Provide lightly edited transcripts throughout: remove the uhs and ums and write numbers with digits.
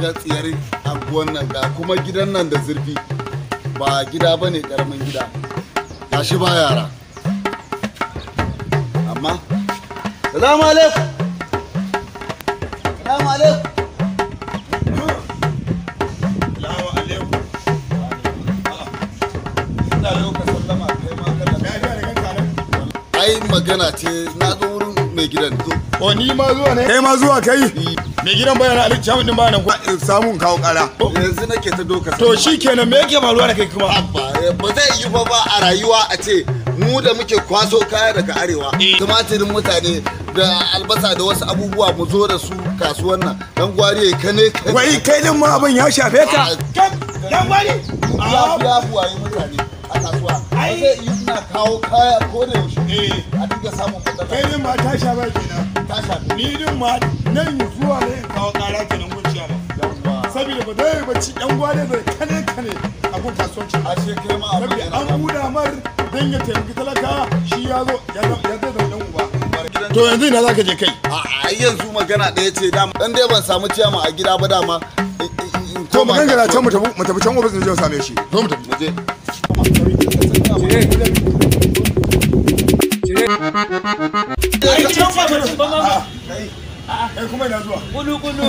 ga tsiyar anguwan nan ga kuma gidan nan da zurfi. Ba gida bane, karamin gida. Gashi ba yara. Amma salamu alaikum. Salamu alaikum. Salamu alaikum. Ina lokacin sallama kai ma kana. Ai magana ce na zo wurin mai gidan zo. O ni ma zuwa ne? Kai ma zuwa kai? Mai gidan bayan Ali Chairman din bayan samun kawo kara. Yanzu nake ta doka. To shikenan, me yake faruwa da kai kuma? Abba, ba zai yi ba a rayuwa a ce mu da muke kwaso kaya daga arewa, tumatirin mutane da albasa da wasu abubuwa mu zo da su kasuwan nan. Dan gwari ya kane kane. Wai kai din ma abin ya shafe ka? Dan gwari? Ya buwaye mutane a kasuwa. Ba zai yi ina kawo kaya ko da yaushe. A dinga samun matsala. Kai din ma ta shafa kenan. Ta shafe. Ni din ma nan zuwa ne in kawo kara kenan gun ciyama. Saboda ba zai bacci dan gwari bai kane kane a gun kasuwanci. Ashe kai ma abin yana. An buɗa mar dan ya taimaki talaka, shi ya zo ya zai zama dan uba. To yanzu ina zaka je kai? A yanzu magana ɗaya ce dama. Dan dai ban samu ciyama a gida ba dama. To mu gangara can mu tafi can ofis din same shi. Zo mu tafi. Mu je. Kai kuma ina zuwa. Kulu kulu.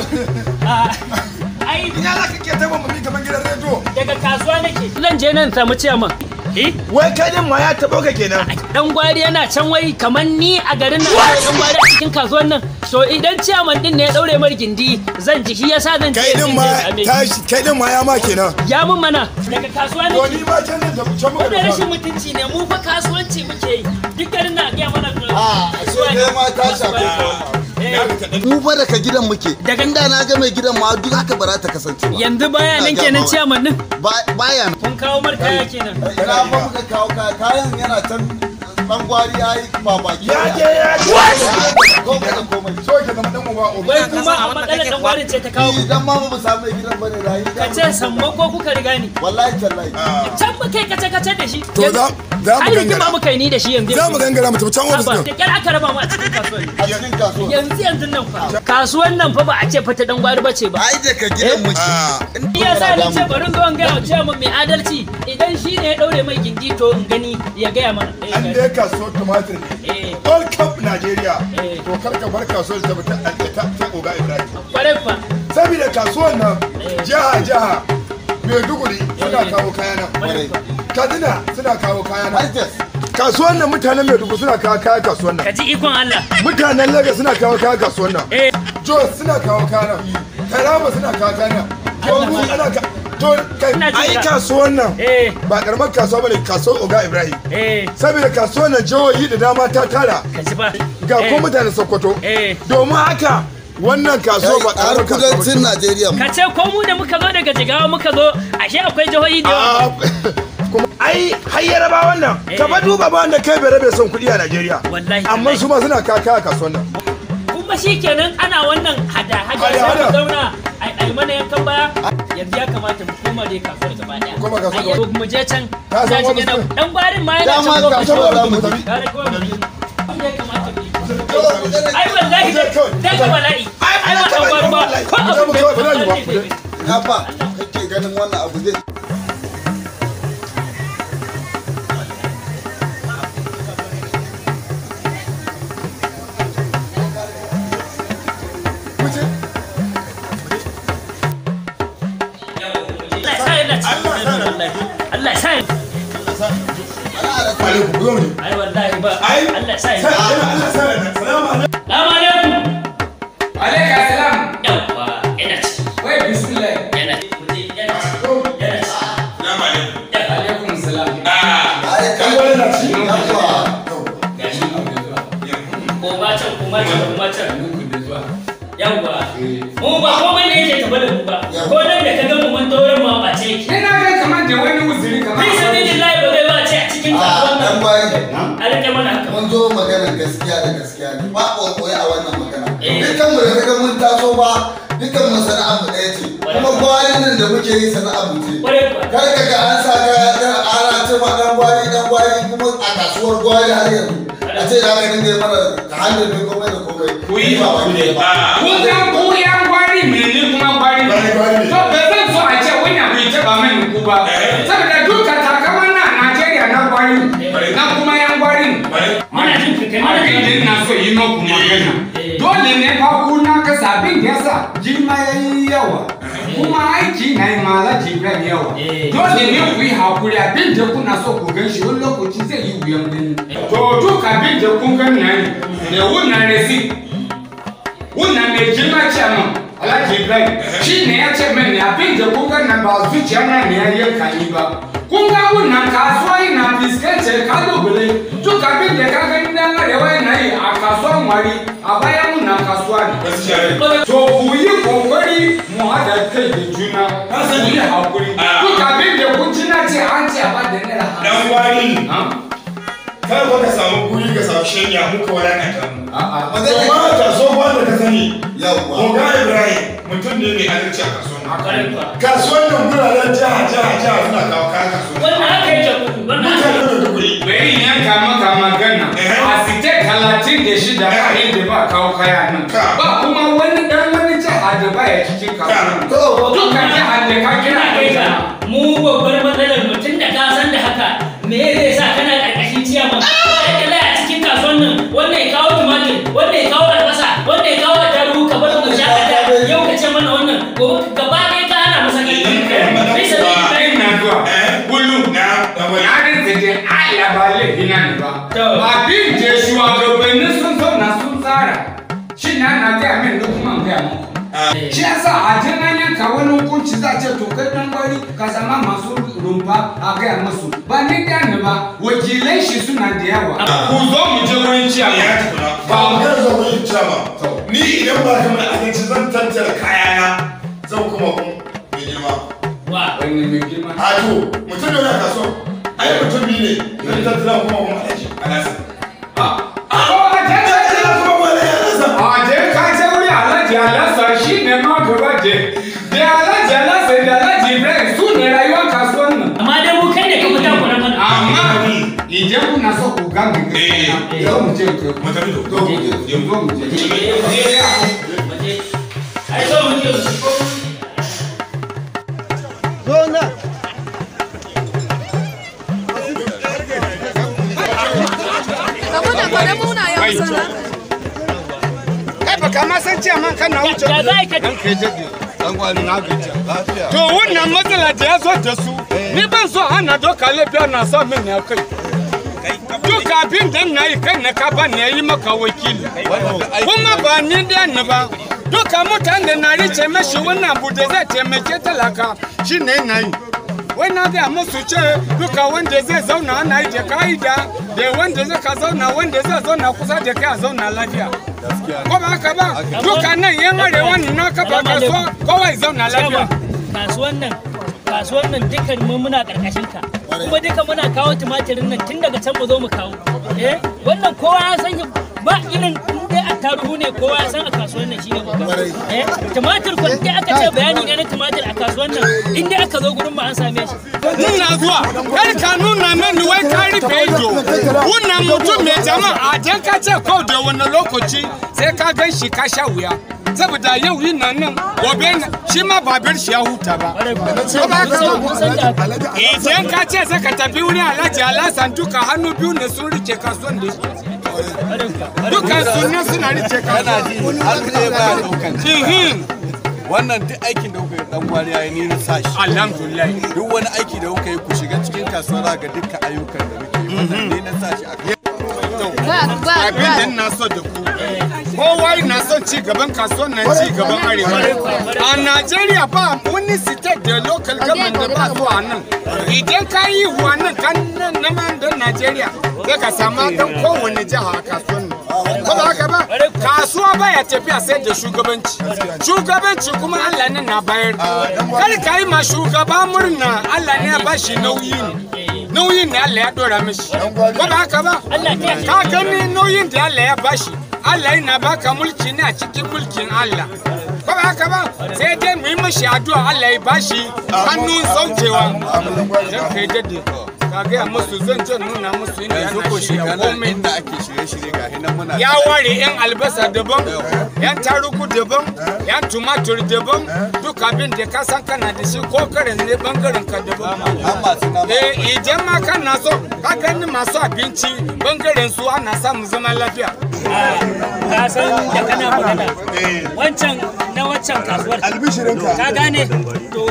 Ai ina zaka ke taimakon mu kaman gidan rediyo. Daga kasuwa nake. Zan je nan samu ciyaman. Eh? Wai kai din ma ya tabo ka kenan. Dan gwari yana can wai kaman ni a garin nan, dan gwari a cikin kasuwan nan. So idan ciyaman din ne ya daure mar gindi, zan ji shi yasa zan je. Kai din ma tashi, kai din ma ya ma kenan. Ya mun mana daga kasuwa nake. To ni ma can zan tafi can muka. Wannan rashin mutunci ne, mu fa kasuwanci muke yi. Duk garin nan a ga mana. A ashe kai ma ta shafe ka. Mu fa daga gidan muke. Daga inda na ga mai gidan ma duk haka ba za ta kasance ba. Yanzu baya nan kenan ciyaman din. Baya nan. Kun kawo mar kaya kenan. Ina fa muka kawo kaya, kayan yana can dan gwari yayi babaki. Ya je ya je. Komai da komai. So ke zama dan uba uba. Wai kuma a matsalar dan gwarin ce ta kawo. Idan ma ba mu samu mai gidan bane rayi. Ka ce sammako kuka riga ni. Wallahi tallahi. Can mu kai kace kace da shi. To za mu gangara. Ai muka yi ni da shi yanzu. Za mu gangara mu tafi can ofis din. Da kyar aka raba mu a cikin kasuwan. A cikin kasuwan. Yanzu yanzu nan fa. Kasuwan nan fa ba a ce fa ta dan gwari bace ba. Ai da ka gidan muke. Ni yasa ni ce bari zo in ga wa ciyaman mai adalci idan shi ne ya daure mai gindi to in gani ya gaya mana. An dai kasuwar tumatir ne. All cup Nigeria. To kar ka bar kasuwar ta ta Oga Ibrahim. Kwarai fa. Saboda kasuwar nan jiha jiha Maiduguri suna kawo kaya nan. Kaduna suna kawo kaya nan. Kasuwar nan mutanen Maiduguri suna kawo kaya kasuwar nan. Ka ji ikon Allah. Mutanen Lagos suna kawo kaya kasuwar nan. Jos suna kawo kaya nan. Taraba suna kawo kaya nan. Borno ana ka to kai ai kasuwar nan ba karamar kasuwa bane, kasuwar Oga Ibrahim. Saboda kasuwar nan jihohi da dama ta tara. Ga ko mutanen Sokoto. Domin haka wannan kasuwa ba karamar kasuwa kudancin Najeriya. Ka ce ko mu da muka zo daga Jigawa muka zo ashe akwai jihohi da yawa. Kuma ai har Yaraba wannan ka ba duba ba wanda kai bai rabe son kuɗi a Najeriya. Amma su ma suna kaka a kasuwar nan. Kuma shikenan ana wannan hada hada sai mu zauna ai mana yankan baya. Yanzu ya kamata mu koma dai kasuwar gaba daya. Koma kasuwar gaba. Mu je can. Dan gwarin ma yana can. Dama kasuwar za mu tafi. Ya kamata mu yi. Ai wallahi dai ga bala'i. Ai ba dan gwarin ba. Ko abu da na fa kake ganin wannan abu zai Allah ya sa. Ai wallahi ba. Allah ya sa. Salamu alaikum. Alaikum salam. Yawwa, ina ci. Wai bismillah. Yana ci. Yana ci. Yana ci. Salamu alaikum. Alaikum salam. Ai kai wannan ci. Yawwa. Gashi. Ko ba can, ko ba can, ko ba can. Yawwa. Mu ba komai ne yake tafa da mu ba. Ko nan da ka ga mu mun taurin ma ba ce. Ina ga kamar da wani uzuri kamar. Fi sabilillahi ba zai ba ce a cikin kasuwan nan. Dan gwari. A rike mana haka. Mun zo maganar gaskiya da gaskiya ne. Ba koyi a wannan magana. Dukkan mu da kaga mun taso ba, dukkan mu sana'ar mu ɗaya ce. Kuma gwarin nan da muke yi sana'ar mu ce. Kar ka ga an sa kaya dan ana ce ma dan gwari dan gwari kuma a kasuwar gwari har yanzu. A ce da haka dinga mana ta hanyar ne komai da komai. Ku yi ba ku ne ba. Kun san ku yan gwari mene kuma gwari ba. To ba zan so a ce wani abu ya taɓa mini ku ba. Saboda duka takamar na Najeriya na gwari na kuma yan gwarin. Muna jin ka kai mana Abin da ina so yi maku magana. Dole ne fa ku na kasa abin da yasa girma ya yi yawa. Kuma aiki na yi ma Alhaji Ibrahim yawa. Dole ne ku yi hakuri abin da kuna so ku gan shi wani lokaci zai yi wuyan gani. To duk abin da kun gan nan da wannan resi wannan mai girma chairman Alhaji Ibrahim shi ne ya ce mini abin da kun gan nan ba zuciya na ne ya yanka ni ba. Kun ga wannan kasuwa yana fuskantar kalubale duk abin da ka gani dan arewa yana yi a kasuwan wari a bayan wannan kasuwa ne. To ku yi kokari mu haɗa kai da juna ku yi hakuri duk abin da kun ci na ce an ce a ba da naira Dan gwari. Kar ba ka samu guri ka samu shanya muka wadakanta mu. Magana Amma kasuwar wanda ka sani. Yawwa. Oga Ibrahim mutum ne mai adalci a kasuwar nan. Kwarai kuwa. Kasuwar nan guraren jiha jiha jiha suna kawo kayan kasuwar. Wannan haka yake kudu, wannan haka. Mutane da duguri. Bari in yanka maka magana a site 36 ba inda ba kawo kaya nan ba kuma wani dan wani jiha da baya cikin kasuwa. To Dukkan jihar da ka kira Ina kai ka mu babbar matsalar mutum da ka san da haka me zai sa kana karkashin ciyaman ba da kala a cikin kasuwan nan wannan ya kawo tumatir wannan ya kawo albasa wannan ya kawo attarugu ka bar mu shakata yau ka ce mana wannan gobe gaba ɗaya ka hana masa kai bisa Ina zuwa kullum Na dan gwari. na rinsa je Allah ba laifina ne ba. To. Abin da shugabanni sun zauna sun tsara shi na na gaya min da kuma in gaya muku. Shi yasa a jin an yanka wani hukunci za a ce to kai dan gwari ka zama masu rumfa a gaya musu ba ni da ni ba wakilan shi suna da yawa. Ku zo mu je wurin Ya ciyama. tukuna. Ba mu kada zo wurin ciyama. Ni idan ba ka mana adalci zan tattara kayana zan kuma kun mai girma. wa Wani mai girma. A to mutum da wani kasuwa. Ai mutum biyu ne. Zan tattara kuma kuma alhaji. Alhassan. Ko a je Tattara kuma kuma alhaji Alhassan. A je ka je wuri Alhaji Alhassan shi ne ma gaba je. Da Alhaji Alhassan da Alhaji Ibrahim su ne rayuwar kasuwan nan. amma dai mu kai ne ka fita ku na mana Amma idan kuna so ku ga mu gaskiya, zo mu je ku. Mu tafi to. Zo mu je. Zo mu je. Ai so mu je mu Kai baka ma san cewa man kana wuce. Ya za ka Dan kai dade. Dan gwari na gajiya. To wannan matsala da ya zo da su, ni ban so ana doka laifi ana sa min ya kai. Duk abin da na yi kai na ka ba ne yi maka wakili. Kuma ba ni da ni ba. Duka mutane na rice mashi wannan abu da zai taimake talaka shi ne na yi. Wai na gaya musu ce duka wanda zai zauna ana yi da ka'ida da wanda zai ka zauna wanda zai zauna kusa da kai a zauna lafiya. Ko ba haka ba duka nan yan arewa ne na kafa kasuwa kowa ya zauna lafiya. Kasuwan nan dukkan mu muna karkashin ka kuma duka muna kawo tumatirin nan tun daga can mu zo mu kawo wannan kowa ya san ba irin in dai attarugu ne kowa ya san a kasuwan nan shine babba tumatir ko dai aka ce bayani ne na tumatir a kasuwan nan in dai aka zo gurin mu an same shi. Nuna zuwa kar ka nuna mini wai ka rufe ido wannan mutum mai jama'a dan ka ce ko da wani lokaci sai ka gan shi ka sha wuya saboda yau yin nan nan gobe shi ma babir shi ya huta ba. Ko ba haka ba? Idan ka ce sai ka tafi wurin Alhaji Alhassan duka hannu biyu ne sun rike kasuwan da shi. Duka sunan suna rike kasuwan. Kana ji har baya daukan. Wannan duk aikin da kuka yi dan gwari yayi ni na sashi. Alhamdulillah. Duk wani aiki da kuka yi ku shiga cikin kasuwa za ga dukkan ayyukan da muke yi. Wannan ni na sashi a kai. Abin da na so da ku. Kowa yana son ci gaban kasuwan nan ci gaban arewa. A Najeriya ba wani state da local government da ba zuwa nan. Idan ka yi wa nan ka nan da Najeriya sai ka samu dan kowane jiha a kasuwan nan. Ko ba haka ba? Kasuwa baya tafiya sai da shugabanci. Shugabanci kuma Allah ne na bayar. Kar ka yi ma shugaba murna Allah ne ya bashi nauyi ne. Nauyin ne Allah ya dora mishi. Ko ba haka ba? Ka gani nauyin da Allah ya bashi. Allah yana baka mulki ne a cikin mulkin Allah. Ko ba haka ba? Sai dai mu yi mishi addu'a Allah ya bashi hannun saukewa. Dan kai dade. Ka gaya musu zan je nuna musu inda Yanzu ana ko shirya shekara komai. inda ake shirye-shirye ga hinan muna. Ya ware yan albasa daban, yan tarugu daban, yan tumatur daban, duk abin da ka san kana da shi ko karin ne bangaren ka daban. Har masu nama. Eh, idan ma kana so ka gani masu abinci bangaren su ana samun zaman lafiya. Ka san da kana magana wancan na wancan kasuwar. Albishirinka. Ka gane? To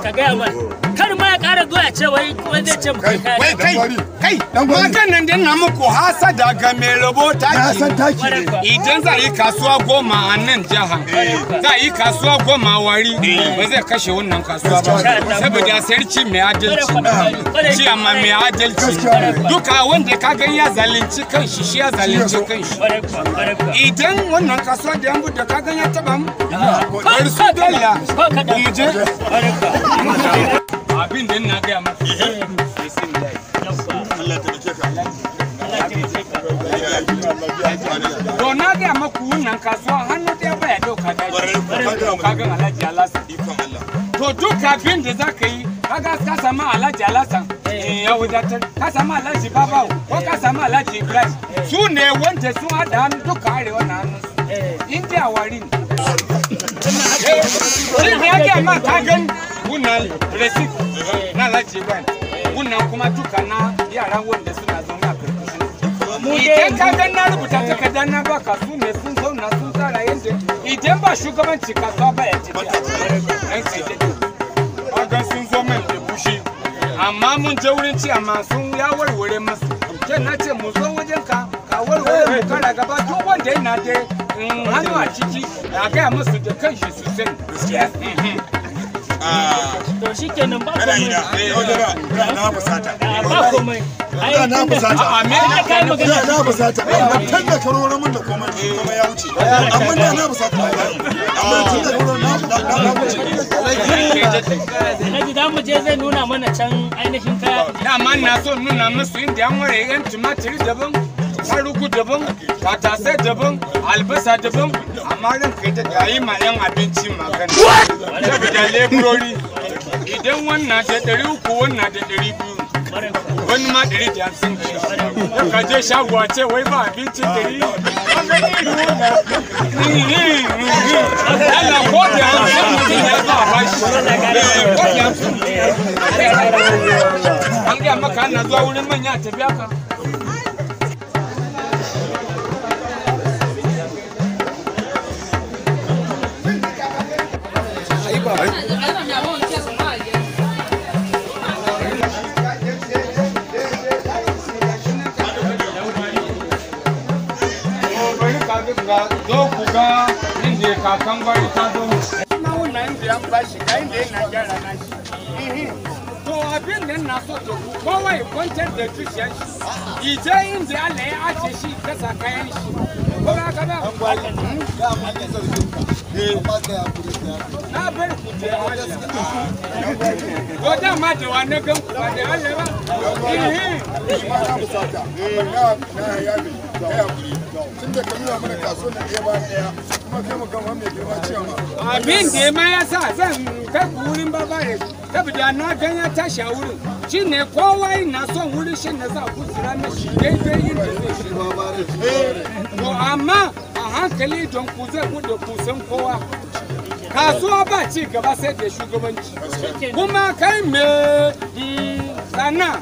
ka gaya mana, kar ma ya ƙara zuwa ya ce wai wai zai ce mu kai kaya. Wai kai kai, Dan gwari. maganan da na muku hasada ga mai rabo Na taki. san taki ne. Idan za a yi kasuwa 10 a nan jihar, za a yi kasuwa 10 a Wari, ba zai kashe wannan kasuwa ba. Saboda sarki mai adalci, ciyama mai adalci. Duka wanda ka gan ya zalunci kanshi, shi ya zalunci kanshi. Ƙwarai kuwa, ƙwarai kuwa. Idan wannan kasuwa da yan bude ka gan ya taba mu, bari su dalla, Ko kaɗan. mu je. Ƙwarai kuwa. Abin da ina gaya maka. Bismillah. Allah ta ka. Allah ya taimake ka. To na gaya maku wannan kasuwa hannu ɗaya baya ɗauka daji. Ka gan Alhaji Alhassan. Ikon Allah. To duk abin da za ka yi, kaga ka samu Alhaji Alhassan ya wadatar, ka samu Alhaji Babawo ko ka samu Alhaji Ibrahim. Su ne wanda sun haɗa hannu duka arewa na hannunsu. Indiya Wari ne. Shi ne ya gaya ma ka gan wannan receipt na Alhaji Ibrahim. Wannan kuma duka na yaran wanda suna zaune a karkashin. Idan ka ga na rubuta takarda na baka, su ne sun zauna sun tsara yadda idan ba shugabanci kasuwa ba ya tafiya. Ɗan sai dai. Kaga sun zo min da fushi, amma mun je wurin ci amma sun ya warware masu. Ke na ce mu zo wajen ka ka warware mu kara gaba duk wanda yana da hannu a ciki a gaya musu da kanshi su sani. To shikenan, ba Kana komai. ina. Yau da na fusata. A, ba komai. Ai, Da na fusata. A'a, me tunda kai Da magana. na fusata. Amma tun da ka roro min da komai, komai ya wuce. Amma da na fusata wallahi. Amma tun da ka roro na wuce. Alhaji, za mu je zai nuna mana can ainihin kaya. Dama na so nuna musu inda an ware yan tumatiri daban, tarugu daban, tatasai daban, albasa daban, amma ran kai da yi ma yan abinci magana. Saboda leburori, idan wannan da 300, wannan da 200, Ƙwarai kuwa. wani ma 150 ne. Ka je shago a ce wai ba abinci 100. An ga irin wannan. Allah ko da 50 mutum ya zo a bashi. Ko da 50 mutum ya zo. An gaya maka ana zuwa wurin manya a tafi haka. Bari ka ga zo ku ga inda kakan gwari ta zo. Na wannan inda an bashi ga inda yana gyara na shi. To abin da na so to ku kowa ya kwantar da zuciyar shi. Ije inda Allah ya ace shi kasa kayan shi. Ko ba ka ba? Ya amma ke zargin ka. Amma kai hakuri, kai hakuri. Na bar ku da Allah. Ko da ma da wani gan ku ba da Allah ba. Ni ma na fusata. Amma na yabe. Kai hakuri. Tun da ka nuna mana kasuwar nan ɗaya bayan ɗaya. Kuma kai mu gama mai girma ciyama. Abin da ma ya sa zan kai ku wurin babare saboda na gan ya tashi a wurin shi ne kowa yana son wurin shi na za ku tsira mishi daidai inda zai shi. To amma a hankali don ku zai bude kusan kowa. Kasuwa ba ci gaba sai da shugabanci. Kuma kai me sana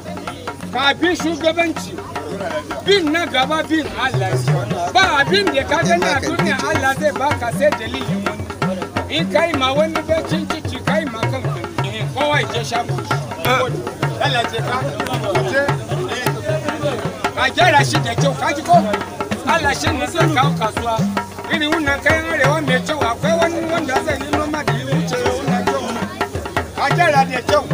ka bi shugabanci, bin na gaba bin Allah ba abin da ka gani a duniya Allah zai baka sai dalilin wani. In kai ma wani bakin ciki kai ma kanka ne, kowa ya je shago shi. Allah je ka je ka gyara shi da kyau, ka ji ko Allah shi ne zai kawo kasuwa irin wannan kayan arewa mai kyau. Akwai wani wanda zai yi noma da ya wuce wannan kyau, ka gyara da kyau.